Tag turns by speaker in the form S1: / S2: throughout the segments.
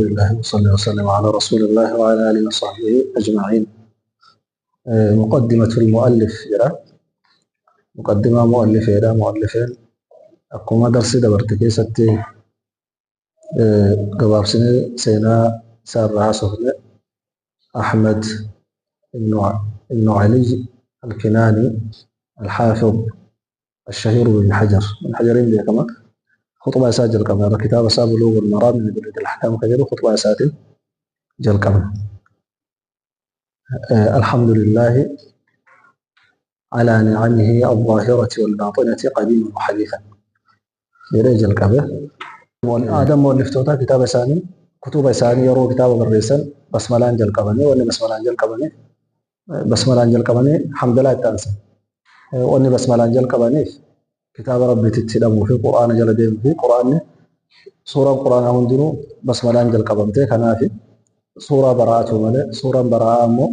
S1: لله وصلى وسلم على رسول الله وعلى آله وصحبه أجمعين. مقدمة المؤلف جرا مقدمة مؤلف جرا مؤلفين akkuma darsii dabarte keessatti gabaabsinee seenaa isaarraa haasofne, Ahmad ibnu Ali Alkinaani Alxaafid الشهير بابن حجر، ابن حجرين beekama. Khuxbaa isaa jalqabna irra kitaaba isaa Buluugh al-Maraam min Adillati al-Ahkaam kan jedhu khuxbaa isaatiin jalqabna. الحمد لله على نعمه الظاهرة والباطنة قديما وحديثا jedhee jalqabe. Aadaan mu'alliftootaa kitaaba isaanii, kutuba isaanii yeroo kitaaba barreessan basmalaan jalqabanii, wanni basmalaan jalqabaniif basmalaan jalqabanii hamdalaa itti aansan. Wanni basmalaan jalqabaniif kitaaba rabbiititti hidhamuu fi qur'aana jala deemuu fi qur'aanni suuraan qur'aanaa hundinuu basmalaan jalqabamte. Kanaafi suuraa baraa'atu malee, suuraan baraa'aa ammoo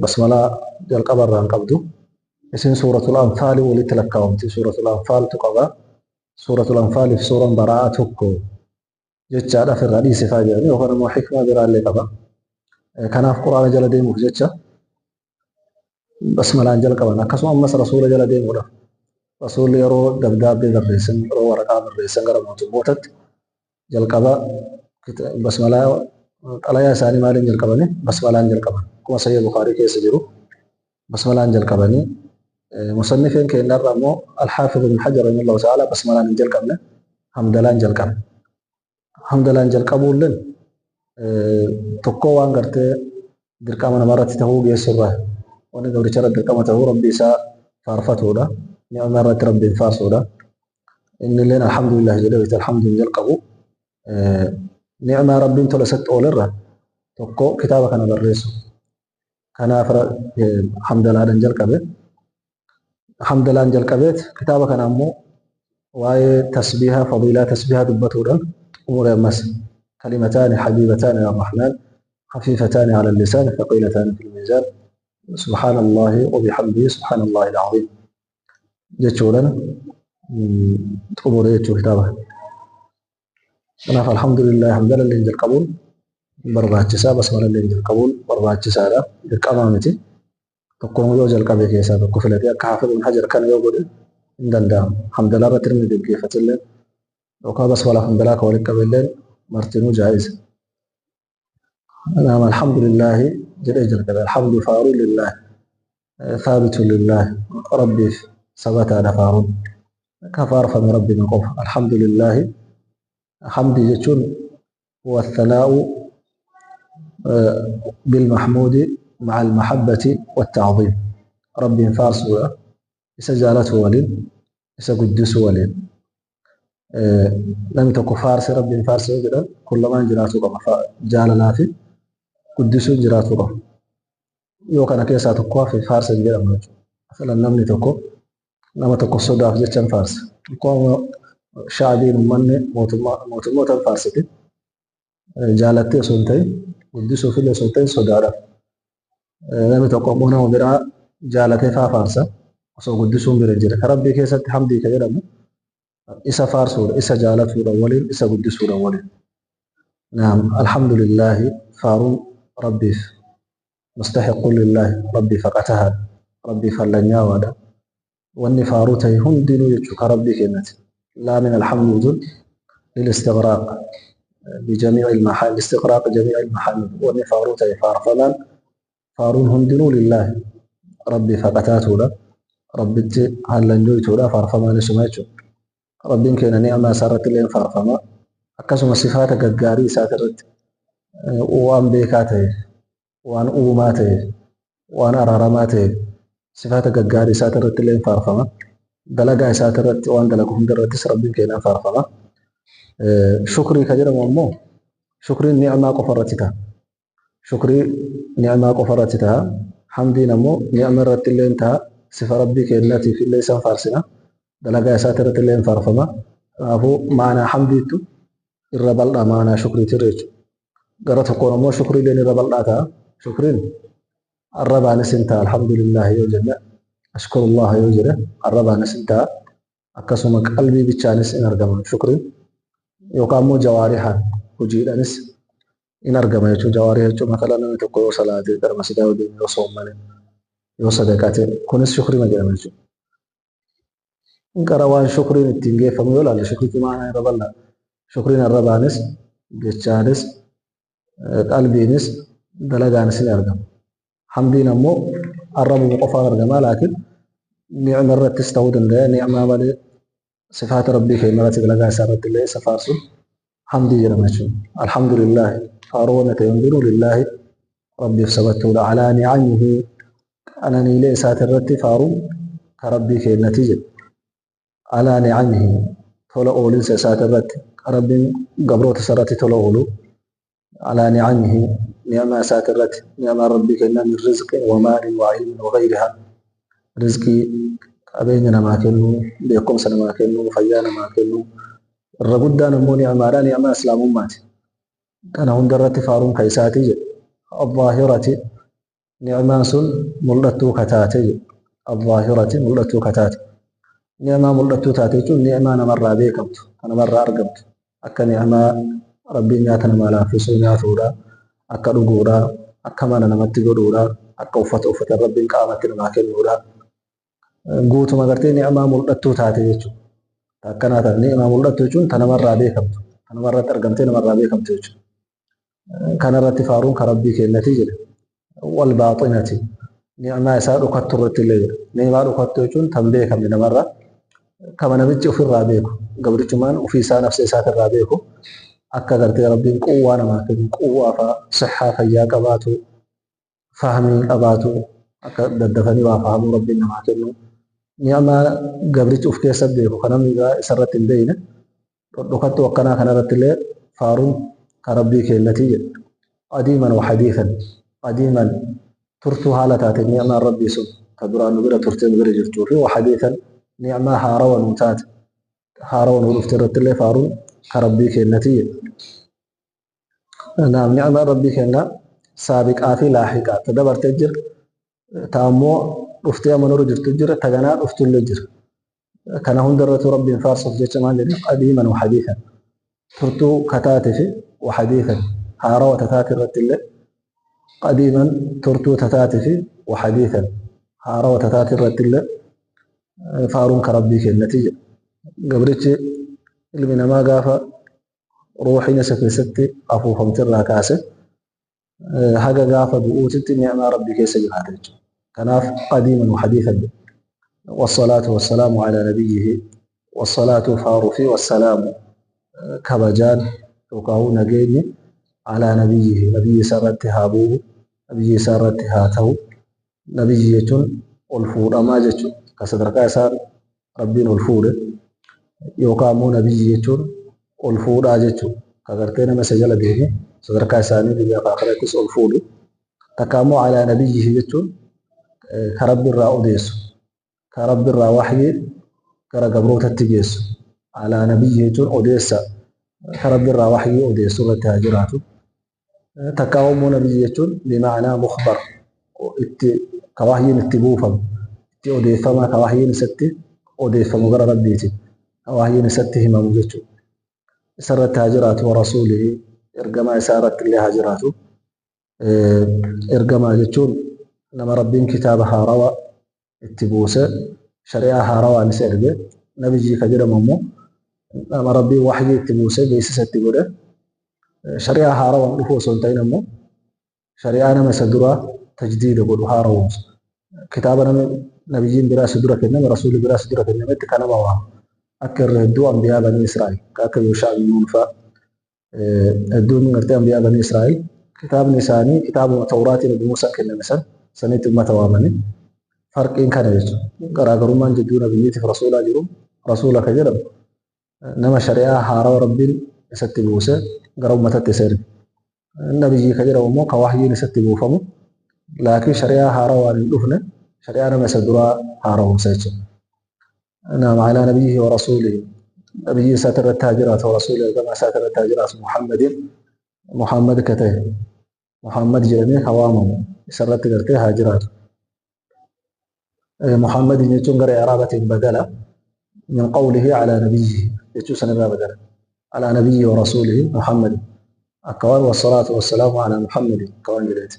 S1: basmalaa jalqaba irraa hin qabdu. Isin suuratul anfaali walitti lakkaawamti. Suuratul anfaaltu qaba. Suuratul anfaaliif suuraan baraa'aa tokko jechaadhaaf irraa dhiisifaa jedhanii yookaan immoo hikmaa biraallee qaba. Kanaaf qur'aana jala deemuuf jecha basmalaan jalqaban. Akkasuma ammas rasuula jala deemuudhaaf, rasuulli yeroo dabdaabbee barreessan, yeroo waraqaa barreessan gara mootummootatti jalqaba basmalaa, xalayaa isaanii maaliin jalqabanii? Basmalaan jalqaban. Akkuma Sahih Bukhaarii keessa jiru basmalaan jalqabanii. Musannifeen keenyarra ammoo Alxaafid ibn Hajar rahimahullahu ta'ala basmalaan hin jalqabne, hamdalaan jalqabe. Hamdalaan jalqabuulleen tokko waan gartee dirqama namarratti ta'uu geessurraa, wanni gabricha irratti dirqama ta'uu rabbi isaa faarfatuudha. Ni'ama irratti rabbiin faarsuudha. Inni illeen alhamdulillah jedhee wayita alhamduun jalqabu ni'maa rabbiin tola isatti oolerra tokko kitaaba kana barreessu. Kanaaf hamdalaadhaan jalqabe. Hamdalaan jalqabeet kitaaba kana ammoo waa'ee tasbiihaa, fadiilaa tasbiihaa dubbatuudhaan xumure ammas. Kalimataani habiibataani ila rahmaan, khafiifataani ala lisaan, thaqiilataani fil miizaan, subhaanallahi wa bihamdihi, subhaanallahi al-aziim jechuudhaan xumure jechuu kitaaba. Kanaaf alhamdulillah hamdala illee jalqabuun barbaachisaa, basmala illee jalqabuun barbaachisaadha. Dirqamaa miti. Tokkoon yoo jalqabe keessaa tokko filatee akka Haafid ibn Hajar kana yoo godhe hin danda'amu. Hamdalaa irratti ilmi geggeeffate illee yookaan basmala hamdalaa ka walitti qabe illee martinuu jaa'iza. Kanaaf alhamdulillahi jedhee jalqabe. Alhamdu faaruu lillahi, thaabitu lillahi, rabbiif sabataadha faaruun. Ka faarfame rabbima qofa. Alhamdulillahi hamdi jechuun huwa athanaa'u bilmahmuudi ma'a almahabbati watta'ziim. Rabbiin faarsuudha. Isa jaalatu waliin, isa guddisuu waliin. Namni tokko faarse, rabbiin faarse yoo jedhan kun lamaan jiraatuu qaba. Jaalalaa fi guddisuun jiraatuu qaba. Yoo kana keessaa tokko hafe faarsa hin jedhamu jechuudha. Masalan namni tokko nama tokko sodaaf jecha hin faarsa. Akkuma shaabiin uummanni mootummoota hin faarsiti. Jaalattee osoo hin ta'in, guddisuuf illee osoo hin ta'in, sodaadhaaf. Namni tokko ammoo nama biraa jaalatee faa faarsa osoo guddisuun bira hin jira. Ka rabbii keessatti hamdii ka jedhamu isa faarsuudha, isa jaalatuudha waliin, isa guddisuudha waliin. Naam, alhamdulillahi faaruun rabbiif mustahiqun lillahi, rabbiif haqatahaadha, rabbiif hallanyaawaadha. Wanni faaruu ta'e hundinuu jechuu ka rabbii kennati. Laamin alhamdu lilistighraaq bijamii'i ilmahaamid, istighraaq jamii'i ilmahaamid, wanni faaruu ta'e faarfamaan faaruun hundinuu lillahi rabbiif haqataatuudha. Rabbitti hallanjooytuudha faarfamaan isuma jechuudha. Rabbiin keenya ni'amaa isaa irratti illee faarfama. Akkasuma sifaata gaggaarii isaati irratti, waan beekaa ta'eef, waan uumaa ta'eef, waan araaramaa ta'eef sifaata gaggaarii isaati irratti illee faarfama. Dalagaa isaati irratti, waan dalagu hunda irrattis rabbiin keenya faarfama. Shukrii ka jedhamu ammoo shukriin ni'amaa qofa irratti ta'a. Shukrii ni'amaa qofa irratti ta'a. Hamdiin ammoo ni'ama irratti illee ta'a. Sifa rabbii keenyaatiif illee isaan faarsina. Dalagaa isaati irratti illee faarfama. Kanaafuu maanaa hamdiittu irra bal'aa maanaa shukriitirra jechuudha. Gara tokkoon ammoo shukriileen irra bal'aa ta'a. Shukriin arrabaanis hin ta'a, alhamdulillah yoo jenne, ashkurullah yoo jedhe arrabaanis hin ta'a. Akkasuma qalbii bichaanis hin argama shukriin. Yookaan immoo jawaarihaan Hojiidhaanis in argama jechuudha. Jawaarii jechuun matala namni tokko yoo salaate, gara masjidaa yoo deeme, yoo soommane, yoo sadaqate, kunis shukrima jedhama jechuudha. Gara waan shukriin ittiin geeffamu yoo ilaalle, shukriitu maanaa irra bal'aa. Shukriin arrabaanis, jechaanis, qalbiinis, dalagaanis ni argama. Hamdiin ammoo arrabuma qofaan argama, laakiin ni'ima irrattis ta'uu danda'a. Ni'imaa malee sifaata Rabbii keenya irratti, dalagaa isaa irratti illee isa faarsuun hamdii jedhama jechuudha. Alhamdulillaahi, faaruu wanna ta'e hundinuu lillaahi, Rabbiif sabattuudha. Alaa ni'amihi, qananiilee isaati irratti faaruun ka Rabbii keenyatii jedha. Alaa ni'amihi, tola oolinsa isaati irratti, Rabbiin gabroota isa irratti tola oolu. Alaa ni'amihi, ni'amaa isaati irratti, ni'amaan Rabbii kennaa min rizqin wa maalin wa ilmin wa ghayrihaa, rizqii, qabeenya namaa kennuu, beekumsa namaa kennuu, fayyaa namaa kennuu, irra guddaan ammoo ni'amaadha, ni'amaa islaamummaati. Kana hunda irratti faaruun ka isaatii jedhe. Adhaahirati, ni'amaan sun mul'attuu ka taate jedhe. Adhaahirati, mul'attuu ka taate. Ni'amaa mul'attuu taate jechuun ni'amaa namarraa beekamtu, ka namarraa argamtu. Akka ni'amaa Rabbiin nyaata namaa laaffisuu nyaatuudha, akka dhuguudha, akka mana namatti godhuudha, akka uffata uffatan Rabbiin qaamatti namaa kennuudha. Guutuma gartee ni'amaa mul'attuu taate jechuudha. Akkanaa taate ni'amaa mul'attu jechuun ta namarraa beekamtu, ta namarratti argamtee namarraa beekamtu jechuudha. Kanarratti faaruun ka Rabbii kennatii jedhe. Wal baaxinati, ni'amaa isaa dhokattu irratti illee jedhe. Ni'amaa dhokattu jechuun tan beekamne namarraa, kama namichi ofirraa beeku, gabrichumaan ofii isaa nafsa isaatirraa beeku, akka gartee Rabbiin quwwaa namaa kennu, quwwaa fa'aa, sihhaa, fayyaa qabaatu, fahmii qabaatu, akka daddafanii waa fahamuu Rabbiin namaa kennu. Ni'amaa gabrichi of keessa beeku kan namni biraa isarratti hin beekne, dhodhokattuu akkanaa kanarratti illee faaruun ka Rabbii kennatii jedhe. Qadiiman wa hadiisan, qadiiman, turtuu haala taate ni'amaan Rabbii sun ta duraan nu bira turtee nu bira jirtuu fi, wa hadiisan, ni'amaa haarawa nuu taate, haarawa nuu dhufte irratti illee faaruun ka Rabbii kennatii jedhe. Naam, ni'amaan Rabbii kennaa saabiqaa fi laahiqaa, ta dabartee jira, ta ammoo dhuftee amma nurra jirtu jira, ta ganaa dhuftullee jira. Kana hundarrattuu Rabbiin faarsuuf jecha maal jedhe? Qadiiman wa hadiisan, turtuu kataate fi, wa hadiisan, haarawa tataate irratti illee. Qadiiman, turtuu tataate fi, wa hadiisan, haarawa tataate irratti illee faaruun ka Rabbii kennatii jedhe. Gabrichi, ilmi namaa, gaafa ruuxiin isa keessatti afuufamte irraa kaase haga gaafa du'uutitti ni'maa Rabbii keessa jiraata jechuudha. Kanaaf qadiiman wa hadiisan jedhe. والصلاة والسلام على نبيه، والصلاة فارو في، والسلام kabajaan yookaan nageenyi، على نبيه، nabiyyi isaa irratti haa bu'u, nabiyyi isaa irratti haa ta'u. Nabiyyi jechuun ol fuudhamaa jechuudha. Ka sadarkaa isaa Rabbiin ol fuudhe, yookaan ammoo nabiyyi jechuun ol fuudhaa jechuudha. Ka gartee nama isa jala deemu sadarkaa isaanii biyya akhirattis ol fuudhu. Takka ammoo على نبيه jechuun ka Rabbi irraa odeessu, ka Rabbi irraa waxyii gara gabrootatti geessu. على نبيه jechuun odeessa, ka Rabbi irraa waxyii odeessu irratti haa jiraatu. Takka ammoo nabiyyi jechuun بمعنى مخبر, itti ka waxyiin itti buufamu, itti odeeffamaa, ka waxyiin isatti odeeffamu gara Rabbiiti, ka waxyiin isatti himamu jechuudha. Isarratti haa jiraatu. ورسوله, ergamaa isaa irratti illee haa jiraatu. Ergamaa jechuun nama Rabbiin kitaaba haarawaa itti buuse, shari'aa haarawaan isa erge. Nabiyyi ka jedhamu ammoo nama Rabbiin waxyii itti buuse, beeksisa itti godhe, shari'aa haarawaan dhufu osoo hin ta'in ammoo shari'aa nama isa duraa tajdiida godhu, haarawomsu. Kitaaba nama nabiyyiin biraa isa dura kenname, rasuulli biraa isa dura kennametti kan nama waamu. Akka irra hedduu ambiyaa Banii Israa'el, akka Yooshaa bin Nuun fa'a, hedduun gartee ambiyaa Banii Israa'el kitaabni isaanii kitaabuma Tawraatii Nabi Muusaan kenname san sanitti ummata waamanii. Farqiin kana jechuudha. Garaagarummaan jidduu nabiyyiitiif rasuulaa jiru, rasuula ka jedhamu nama shari'aa haarawa Rabbiin isatti buuse gara ummatatti isa erge. Nabiyyii ka jedhamu immoo ka wahyiin isatti buufamu, laakiin shari'aa haarawaan hin dhufne, shari'aa nama isa duraa haaromsa jechuudha. Naam, على نبيه ورسوله, nabiyyi isaati irratti haa jiraatu, ورسوله, ergamaa isaati irratti haa jiraatu, محمد, Muhammad ka ta'e, Muhammad jedhamee ka waamamu isarratti gartee haa jiraatu. Muhammad jechuun gara Arabaatiin badala من قوله على نبيه jechuu sanirraa badala. على نبيه ورسوله محمد. Akka waan wassalaatu wassalaamu alaa Muhammadin akka waan jedheeti.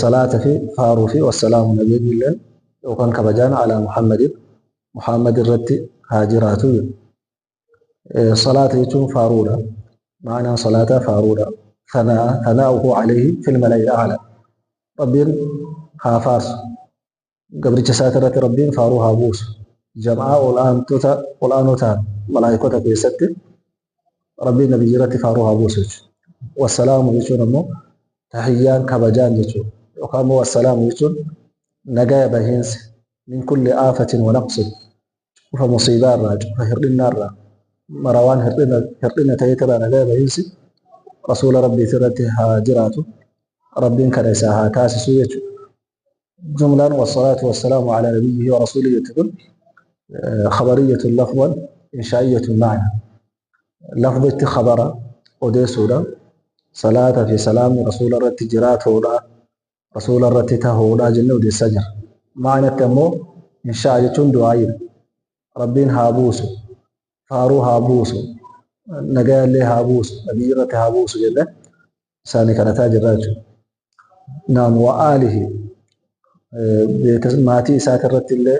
S1: Salaata fi faaruu fi wassalaamu nageenyi illeen yookaan kabajaan alaa Muhammadin Muhammad irratti haa jiraatu jedhu. Salaata jechuun faaruudha. Ma'anaan salaataa faaruudha. Thanaa'uhu alayhi fil mala'il a'laa. Rabbiin haa faarsu. Gabricha isaati irratti Rabbiin faaruu haa buusu. Jam'aa ol'aantota ol'aanoo ta'an malaayikota keessatti Rabbiin nabiyyi irratti faaruu haa buusu jechuudha. Wassalaamu jechuun ammoo tahiyyaan kabajaan jechuudha. Yookaan ammoo wassalaamu jechuun nagaya bahiinsi min kulli aafatin wa naqsin cufa musiibaa irraa cufa hirdhinnaa irraa mara waan hirdhina ta'eetirraa nagaya bahiinsi rasuula Rabbiiti irratti haa jiraatu. Rabbiin kana isaa haa taasisu jechuudha. Jumlaan wassalaatu wassalaamu alaa nabiyyihi wa rasuulihi jettu kun khabariyyatun lafzan inshaa'iyyatun ma'na. Lafzitti khabara odeessuudha. Salaata fi salaamni rasuula irratti jiraatoodha. Rasuula irratti tahoodha jennee odeessaa jira. Ma'anatti ammoo inshaa'a jechuun du'aayiidha. Rabbiin haa buusu, faaruu haa buusu, nagayallee haa buusu, nabiyyi irratti haa buusu jennee isaanii kadhataa jirra jechuudha. Naam wa aalihi maatii isaati irratti illee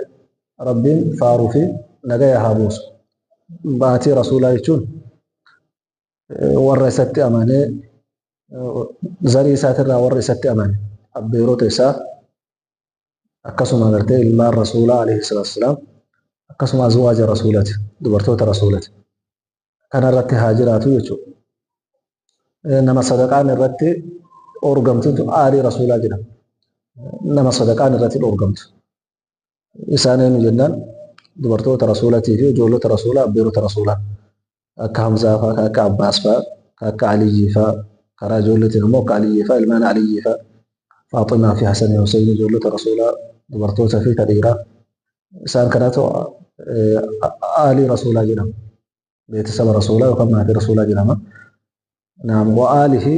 S1: Rabbiin faaruu fi nagaya haa buusu. Maatii rasuulaa jechuun warra isatti amanee zarii isaatirraa warra isatti amane abbeerota isaa akkasuma gartee ilmaan rasuulaa alayhi salaatu wassalaam akkasuma azwaaja rasuulati dubartoota rasuulati kanarratti haa jiraatu jechuudha. Nama sadaqaan irratti dhoorgamtutu aalii rasuulaa jedhama. Nama sadaqaan irratti dhoorgamtu. Isaan eenyu jennaan dubartoota rasuulatii fi ijoollota rasuulaa abbeerota rasuulaa akka Hamzaa fa'aa, akka Abbaas fa'aa, akka Aliyyii fa'aa, karaa ijoolleetiin immoo akka Aliyyii fa'aa, ilmaan Aliyyii fa'aa, Faaximaa fi Hasanii Hussein ijoollota rasuulaa dubartoota fi ka dhiiraa isaan kanatu aalii rasuulaa jedhama. Beetisaba rasuulaa yookaan maatii rasuulaa jedhama. Naam wa aalihi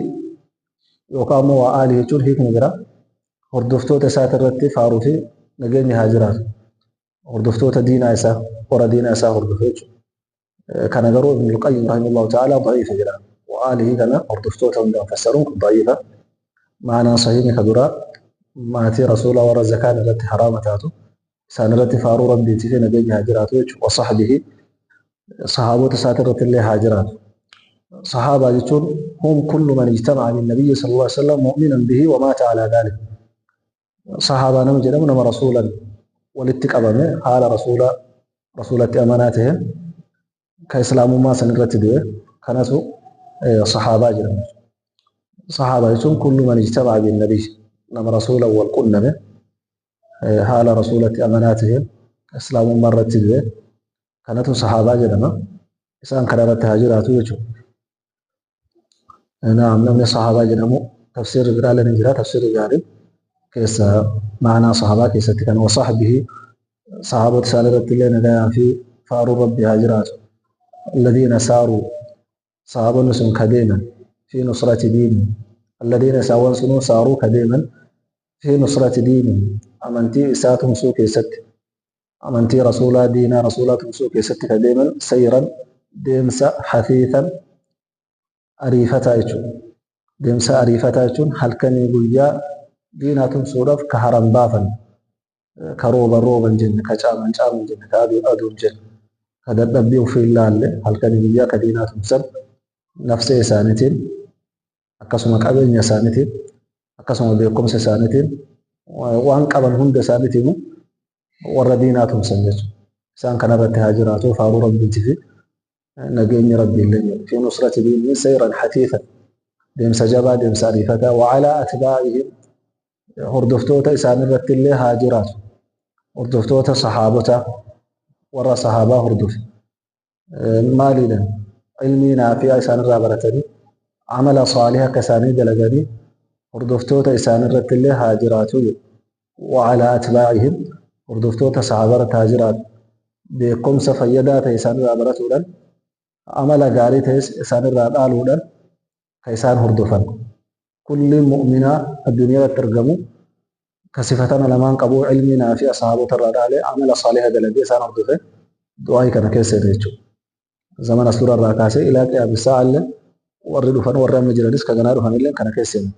S1: yookaan immoo wa aalihi jechuun hiikni jira. Hordoftoota isaati irratti faaruu fi nageenyi haa jiraatu. Hordoftoota diinaa isaa warra diinaa isaa hordofe jechuudha. Kana garuu Ibnul Qayyim rahimahullahu ta'ala da'iifa jedha. Wa aalihi kana hordoftoota hundaan fassaruun kun da'iifa. Ma'anaan sahiihni ka duraa maatii rasuulaa warra zakaan irratti haraama taatu isaan irratti faaruu rabbiitii fi nageenyi haa jiraatu jechuudha. Wa sahbihi sahaabota isaati irratti illee haa jiraatu. Sahaabaa jechuun hum kullu man ijtama'a bin nabiyyi sallallahu alaihi wasallam mu'minan bihi wa maata alaa dhalik. Sahaabaa nama jedhamu nama rasuulan walitti qabame haala rasuula rasuulatti amanaa ta'e ka islaamummaa san irratti du'e kanatu sahaabaa jedhama. Sahaabaa jechuun kullu man ijtama'a bin nabiyyi nama rasuulan wal qunname haala rasuulatti amanaa ta'e islaamummaa irratti du'e kanatu sahaabaa jedhama. Isaan kana irratti haa jiraatu jechuudha. Naam namni sahaabaa jedhamu tafsiirri biraallee ni jira tafsiirri gaariin keessa ma'anaa sahaabaa keessatti kan wasahbihi sahaabota isaan irratti illee nagayaa fi faaruu rabbi haa jiraatu. Alladhiina saaruu sahaabonni sun ka deeman fi nusrati diini alladhiina isaawwan sunuu saaruu ka deeman fi nusrati diini amantii isaa tumsuu keessatti amantii rasuulaa diinaa rasuulaa tumsuu keessatti ka deeman sayran deemsa hafiifan ariifataa jechuudha. Deemsa ariifataa jechuun halkanii guyyaa diinaa tumsuudhaaf ka haran baafan ka rooban rooban jenne ka caaman caaman jenne ka aduun aduun jenne ka dadhabbii ofii hin laalle halkanii guyyaa ka diinaa tumsan nafsee isaaniitiin akkasuma qabeenya isaaniitiin akkasuma beekumsa isaaniitiin waan qaban hunda isaaniitiin warra diinaa tumsan jechuudha. Isaan kanarratti haa jiraatu faaruu rabbiitii fi nageenyi rabbii illee jedhu. Fi nusrati diinii sayran hatiifan deemsa jabaa deemsa ariifataa wa'alaa atbaa'ihim hordoftoota isaanirratti illee haa jiraatu. Hordoftoota sahaabota warra sahaabaa hordofe. Maaliidhaan ilmii naafiyaa isaanirraa baratanii amala saaliha akka isaanii dalaganii hordoftoota isaanirratti illee haa jiraatu jedhu. Wa'alaa atbaa'ihim hordoftoota sahaabarratti haa jiraatu. Beekumsa fayyadaa ta'e isaanirraa baratuudhaan amala gaarii ta'es isaanirraa dhaaluudhaan ka isaan hordofan. Kulli mu'minaa addunyaa irratti argamu ka sifatana lamaan qabu ilmii naafiyaa sahaabota irraa dhaalee amala saaliha dalagee isaan hordofe du'aa'ii kana keessa jira jechuudha. Zamana suura irraa kaasee ilaa qiyaami sa'aallee Warri dhufan, warri amma jiranis, ka ganaa dhufanillee kana keessa seenan.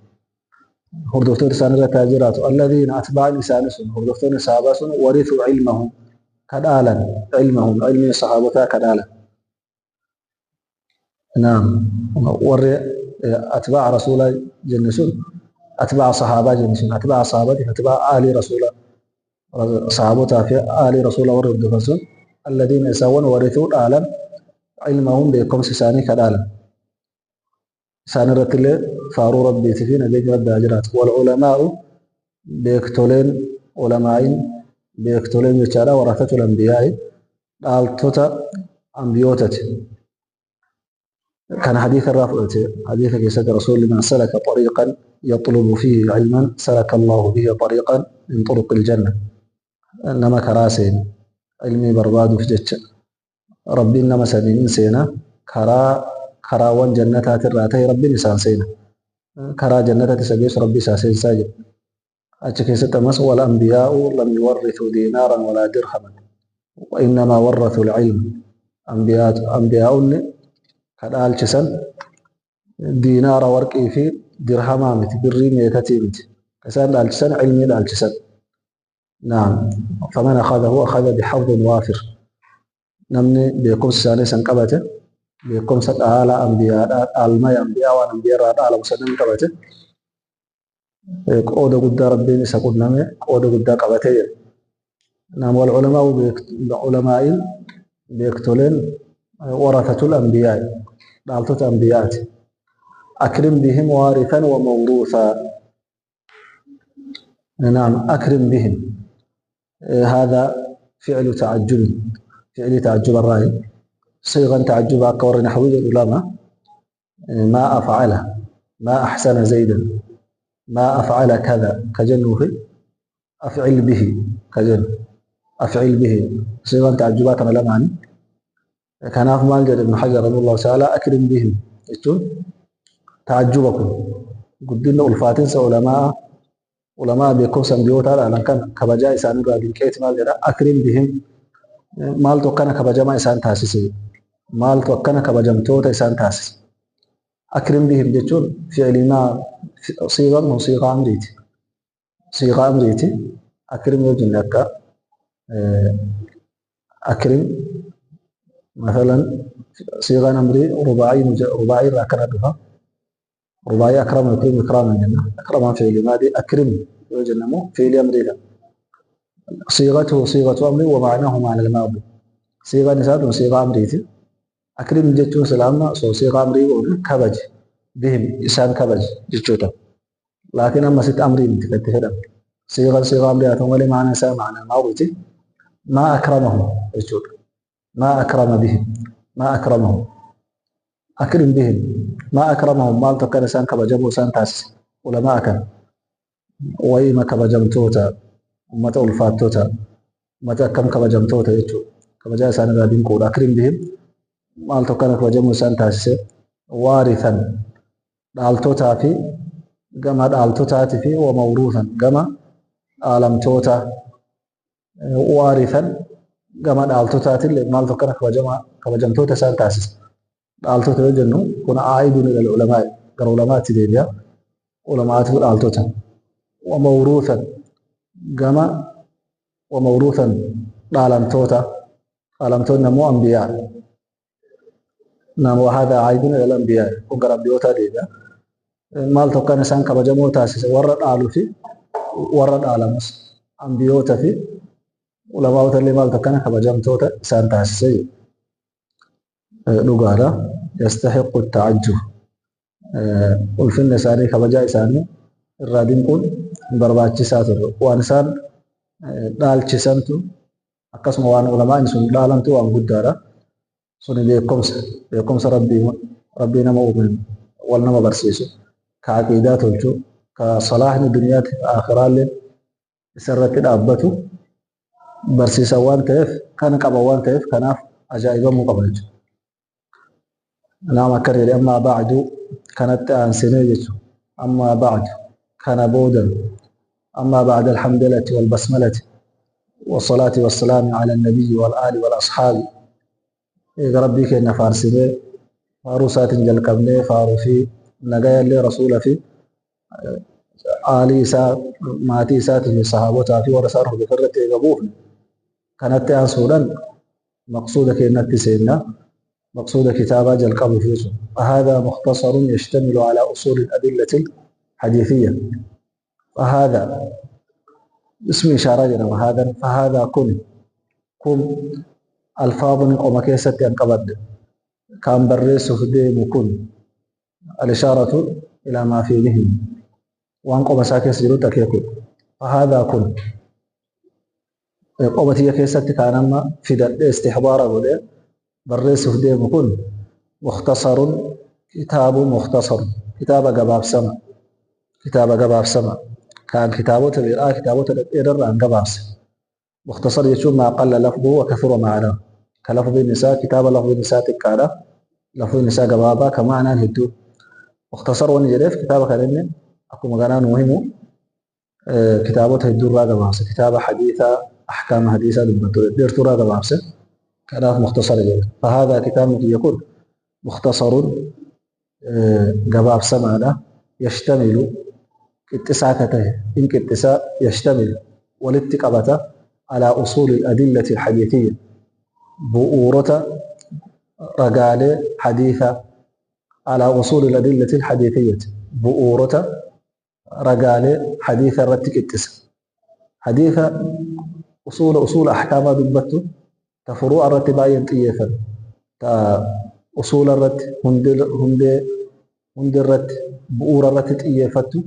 S1: Hordoftoota isaanii irratti haa jiraatu. Alladhiina atba'an isaanii sun, hordoftoonni sahaabaa sun, warithuu ilmahum, ka dhaalan, ilmahum, ilmii sahaabotaa ka dhaalan. Naam, warri atbaa'a rasuulaa jenne sun, atbaa'a sahaabaa jenne sun, atbaa'a sahaabatiif atbaa'a aalii rasuulaa, sahaabotaa fi aalii rasuulaa warri hordofan sun, alladhiina isaawwan, warithuu dhaalan, ilmahum, beekumsa isaanii ka dhaalan. Isaan irratti illee faaruu rabbiitii fi nageenya rabbi haa jiraatu. Wal ulamaa'u, beektoleen, ulamaa'iin, beektoleen jechaadha, warathatul anbiyaa'i, dhaaltota ambiyootati. Kana hadiisa irraa fudhate. Hadiisa keessatti rasuulli من سلك طريقا يطلب فيه علما سلك الله به طريقا من طرق الجنة. Nama karaa seene ilmii barbaaduuf jecha, rabbiin nama saniin hin seena, karaa karaawwan jannataatirraa ta'e rabbiin isaan seena, karaa jannatatti isa geessu rabbi isaa seensaa jedhu. Achi keessatti ammas والأنبياء لم يورثوا دينارا ولا درهما وإنما ورثوا العلم. Ambiyaa'onni ka dhaalchisan diinaara, warqii fi dirhamaa miti, birrii meetatii miti. Isaan dhaalchisan ilmii dhaalchisan. نعم، فمن أخذه أخذ بحظ وافر. Namni beekumsa isaanii san qabate, beekumsa dhaala ambiyaadhaa, dhaalmaya ambiyaa, waan ambiyaa irraa dhaalamu san namni qabate, qooda guddaa rabbiin isa qunname, qooda guddaa qabatee jedha. نعم، والعلماء، ulamaa'iin, beektoleen, ورثة الأنبياء, dhaaltota ambiyaati. أكرم بهم وارثا وموروثا. نعم، أكرم بهم، هذا فعل تعجب، فعل تعجب الرأي، صيغا تعجب akka warri naxwii jedhu lama. ما أفعل، ما أحسن زيدا، ما أفعل كذا ka jennuufi أفعل به ka jennu. أفعل به صيغا تعجبaa kana lamaani. Kanaaf maal jedhe Ibn Hajar رحمه الله تعالى? أكرم بهم jechuun ta'ajjuba kun guddina ulfaatinsa ulamaa, beekumsa ambiyootaa dhaalan kana kabajaa isaanirraa dinqeeti. Maal jedha? أكرم بهم, maaltu akkana kabajamaa isaan taasise? Maaltu akkana kabajamtoota isaan taasise? أكرم بهم jechuun fi'ilii maa, siiqaan kun siiqaa amriiti, siiqaa amriiti. أكرم yoo jenne, akka أكرم مثلا, siiqaan amrii rubaa'ii, rubaa'ii irraa akkana dhufa. Rubaa'ii أكرم يكرم إكراما jenna. أكرم fi'ilii maadii. أكرم yoo jenne immoo fi'ilii amriidha. صيغته صيغة أمر ومعناه معنى الماضي. صيغة نساء صيغة أمريتي. أكرم jechuun silaama soo siiqaa amrii goone, kabaji, بهم, isaan kabaji jechuudha. Laakiin amma sitti amrii miti kan itti fedhame. Siiqaan siiqaa amrii haa ta'u malee معنى isaa معنى maadiiti. ما أكرمهم jechuudha. ما أكرم بهم، ما أكرمهم. أكرم بهم، ما أكرمهم, maaltu akkana isaan kabajamoo isaan taasise ulamaa kana? Wayima kabajamtoota, ummata ulfaattoota, ummata akkam kabajamtoota jechuudha. Kabajaa isaan irraa dinquudha. أكرم بهم, maaltu akkana kabajamoo isaan taasise? وارثا, dhaaltotaa fi gama dhaaltotaatii fi, وموروثا, gama dhaalamtoota. وارثا, gama dhaaltotaatillee maaltu akkana kabajamtoota isaan taasise? Dhaaltota yoo jennu kun عائد إلى العلماء, gara ulamaatti deebi'a. Ulamaatu dhaaltota. وموروثا, gama وموروثا, dhaalamtoota. Dhaalamtoonni ammoo ambiyaa. نعم، وهذا عائد إلى الأنبياء, kun gara ambiyootaa deebi'a. Maaltu akkana isaan kabajamoo taasise warra dhaaluu fi warra dhaalamus, ambiyoota fi ulamaa'ota illee maaltu akkana kabajamtoota isaan taasise? Dhugaadha. يستحق التعجب. Ulfinna isaanii, kabajaa isaanii irraa dinquun barbaachisaa ture. Waan isaan dhaalchisantu, akkasuma waan ulamaan sun dhaalantu waan guddaadha. Suni beekumsa, beekumsa rabbii, rabbii nama uume wal nama barsiisu, ka aqiidaa tolchu, ka salaahni duniyaati aakhiraallee isarratti dhaabbatu barsiisan waan ta'eef, kana qaba waan ta'eef, kanaaf ajaa'ibamuu qaba jechuudha. نعم, akka jedhe. أما بعد, kanatti aansinee jechuudha. أما بعد, kana boodan, أما بعد الحمدلة والبسملة والصلاة والسلام على النبي والآل والأصحاب. Eega rabbii keenya faarsinee Faaruu isaatiin jalqabnee faaruu fi nagayallee rasuula fi aalii isaa, maatii isaatii fi sahaabotaa fi warra isaan hordofe irratti eega buufne, kanatti aansuudhaan maqsuuda keenyatti seenna. Maqsuuda kitaabaa jalqabuuf jechuudha. فهذا مختصر يشتمل على أصول الأدلة الحديثية. فهذا اسم إشارة jedhama. هذا فهذا kun alfaadni qoma keessatti an qabadhe kan barreessuuf deemu kun, الإشارة إلى ما في ذهني, waan qoma isaa keessa jirutti akeeku. فهذا kun qoma tiyya keessatti kaan amma fidadhe istihbaara godhe barreessuuf deemu kun مختصر, كتاب مختصر, kitaaba gabaabsama, kitaaba gabaabsama kaan kitaabota biraa, kitaabota dhedheerarra an gabaabse. مختصر jechuun ما قل لفظه وكثر معناه, ka lafziin isaa, kitaaba lafziin isaa xiqqaadha, lafziin isaa gabaabaa, ka ma'anaan hedduu. مختصر wanni jedheef kitaaba kan inni akkuma kanaa nuu himu kitaabota hedduurraa gabaabse, kitaaba hadiisaa ahkaama hadiisaa dubbattu dheertuurraa gabaabse, kanaaf مختصر jedhe. فهذا kitaabni kiyya kun مختصر gabaabsamaadha, يشتمل qixxisaa ka ta'e in qixxisaa, يشتمل walitti qabata, على أصول الأدلة الحديثية bu'uurota ragaalee hadiisa, على أصول الأدلة الحديثية bu'uurota ragaalee hadiisa irratti qixxisa. Hadiisa usuula ahkaamaa dubbattu, ta furuu'a irratti baay'een xiyyeeffatu, ta usuula irratti, hundee hundi irratti, bu'uura irratti xiyyeeffattu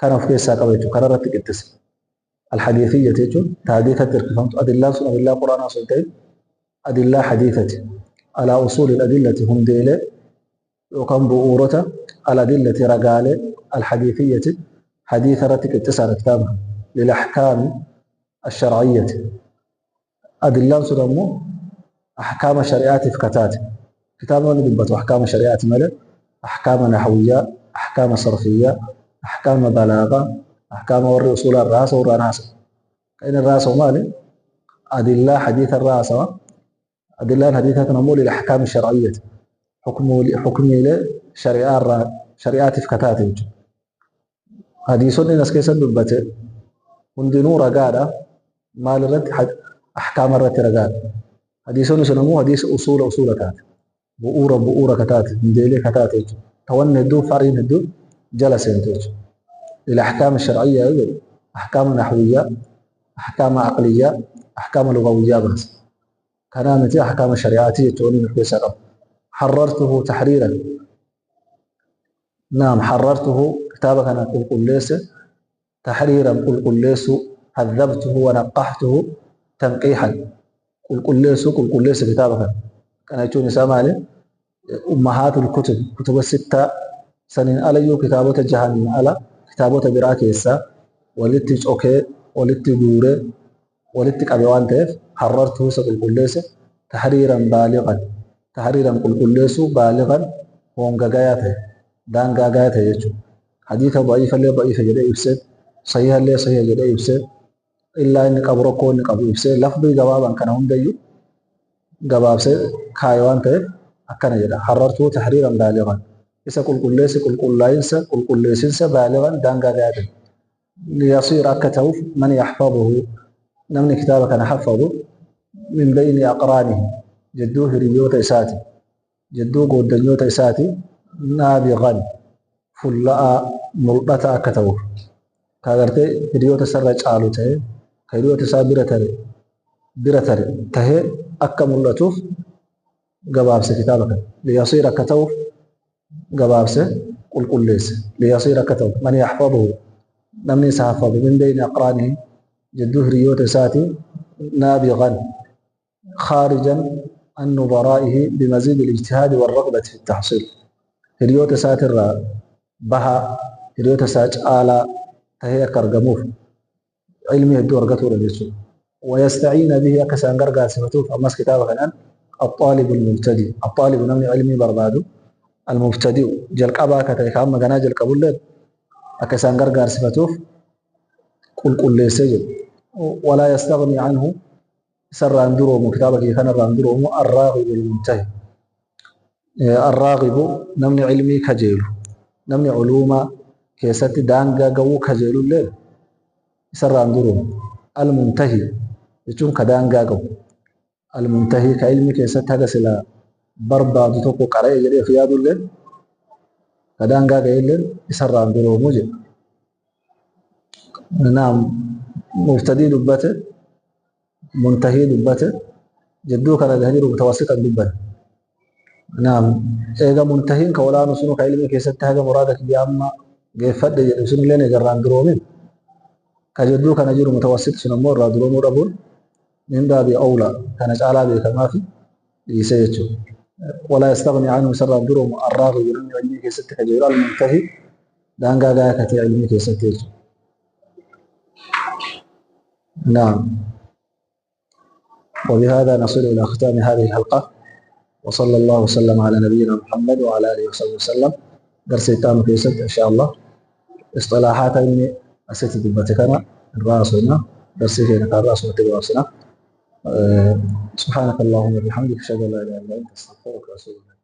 S1: kana of keessaa qaba jechuudha. Kana irratti qixxisa. الحديثية jechuun ta hadiisatti hirkifamtu, adillaan sun adillaa quraanaa osoo hin ta'in adillaa hadiisati. على أصول الأدلة hundeelee yookaan bu'uurota, الأدلة ragaalee, الحديثية hadiisa irratti qixxisaadha kitaaba للأحكام الشرعية adillaan sun ammoo ahkaama shari'aatiif kataate. Kitaabni wanni dubbatu ahkaama shari'aati malee ahkaama nahwiyyaa, ahkaama sarfiyyaa, ahkaama balaagaa, ahkaama warri usuulaa irraa haasa'u irraa haasa'u. Kan inni irraa haasa'u maali? Adillaa hadiisa irraa haasawa. Adillaan hadiisaa kun ammoo للأحكام الشرعية xukmiilee shari'aa irraa, shari'aatiif kataate jechuudha. Hadiisonni as keessa dubbate hundinuu ragaadha. Maal irratti? Ahkaama irratti ragaadha. Hadiisonni sun ammoo hadiisa usuula taate. Bu'uura kataate, hundeelee kataate jechuudha. Tawanni hedduu fariin hedduu jala seente jechuudha. للأحكام الشرعية يقول أحكام نحوية، أحكام عقلية، أحكام لغوية بس. كلامتي أحكام شريعتية توني من حررته تحريرا، نعم حررته كتابك أنا قلقليس، تحريرا قلقليس، هذبته ونقحته تنقيحا. قلقليس قلقليس كتابك كان يجوني سامع أمهات الكتب، كتب الستة سنين أليو كتابة جهنم ألا kitaabota biraa keessaa walitti cokee, walitti guuree, walitti qabe waan ta'eef حررته isa qulqulleesse, تحريرا بالغا, تحريرا qulqulleessuu, بالغا hongagayaa ta'e, daangaa gayaa ta'e jechuudha. Hadiisa da'iifa illee da'iifa jedhee ibsee, sahiha illee sahiha jedhee ibsee, illaa inni qabu, rakkoo inni qabu ibsee, lafdii gabaabaan kana hundayyuu gabaabsee kaaye waan ta'eef akkana jedha. حررته تحريرا بالغا isa qulqulleesse qulqullaa'insa, qulqulleessinsa, بالغا daangaa gayaa ta'e. ليصير akka ta'uuf, من يحفظه namni kitaaba kana haffazu, من بين أقرانه jidduu hiriyoota isaati, jidduu gooddanyoota isaati, نابغا fulla'aa mul'ata akka ta'uuf, ka agartee hiriyoota isarra caalu ta'e, ka hiriyoota isaa bira tare tahee akka mul'atuuf gabaabse kitaaba kana. ليصير akka ta'uuf gabaabse qulqulleesse. ليصير akka ta'uuf, من يحفظه namni isa haffazu, من بين أقرانه jidduu hiriyoota isaati, نابغا خارجا عن نظرائه بمزيد الاجتهاد والرغبة في التحصيل, hiriyoota isaatirraa bahaa, hiriyoota isaa caalaa tahee akka argamuuf ilmii hedduu argatuudha jechuudha. ويستعين به akka isaan gargaarsifatuuf ammas kitaaba kanaan, الطالب المبتدئ, الطالب namni ilmii barbaadu, المبتدئ jalqabaa akka ta'e, kan amma ganaa jalqabullee akka isaan gargaarsifatuuf qulqulleessee jedhu. ولا يستغني عنه isarraan duroomu, kitaaba kiyya kanarraan duroomu, الراغب المنتهي. Arraagibu, namni ilmii kajeelu, namni culuumaa keessatti daangaa ga'uu kajeelullee isarraan duroomu. Almuntahi jechuun ka daangaa ga'u, almuntahii ka ilmi keessatti haga silaa barbaadu tokko qara'e jedhee of yaadullee, ka daangaa ga'ellee isarraan duroomu jedha. Naam, mubtadii dubbate, muntahii dubbate, jidduu kana kan jiru mutawassitan dubbate. Naam, eega muntahiin ka olaanu sunu ka ilmi keessatti haga muraada kiyya amma geeffadhe jedhu sunillee eegarraan duroomin, ka jidduu kana jiru mutawassit sun ammoo irraa duroomuu dhabuun min baabi awlaa, kana caalaa beekamaa fi dhiise jechuudha. Walaa yastaghni anhu, isarraan duroomu, arraagibu, namni ilmii keessatti kajeelu, almuntahi, daangaa gahaa katee ilmii keessatti jechuudha. نعم، وبهذا نصل إلى ختام هذه الحلقة، وصلى الله وسلم على نبينا محمد وعلى آله وصحبه وسلم. درس التام كيست إن شاء الله اصطلاحات إني أسيت دبتكنا الرأس هنا درس هنا الرأس وتبرأسنا. سبحانك اللهم وبحمدك، أشهد أن لا إله إلا أنت، أستغفرك وأتوب إليك.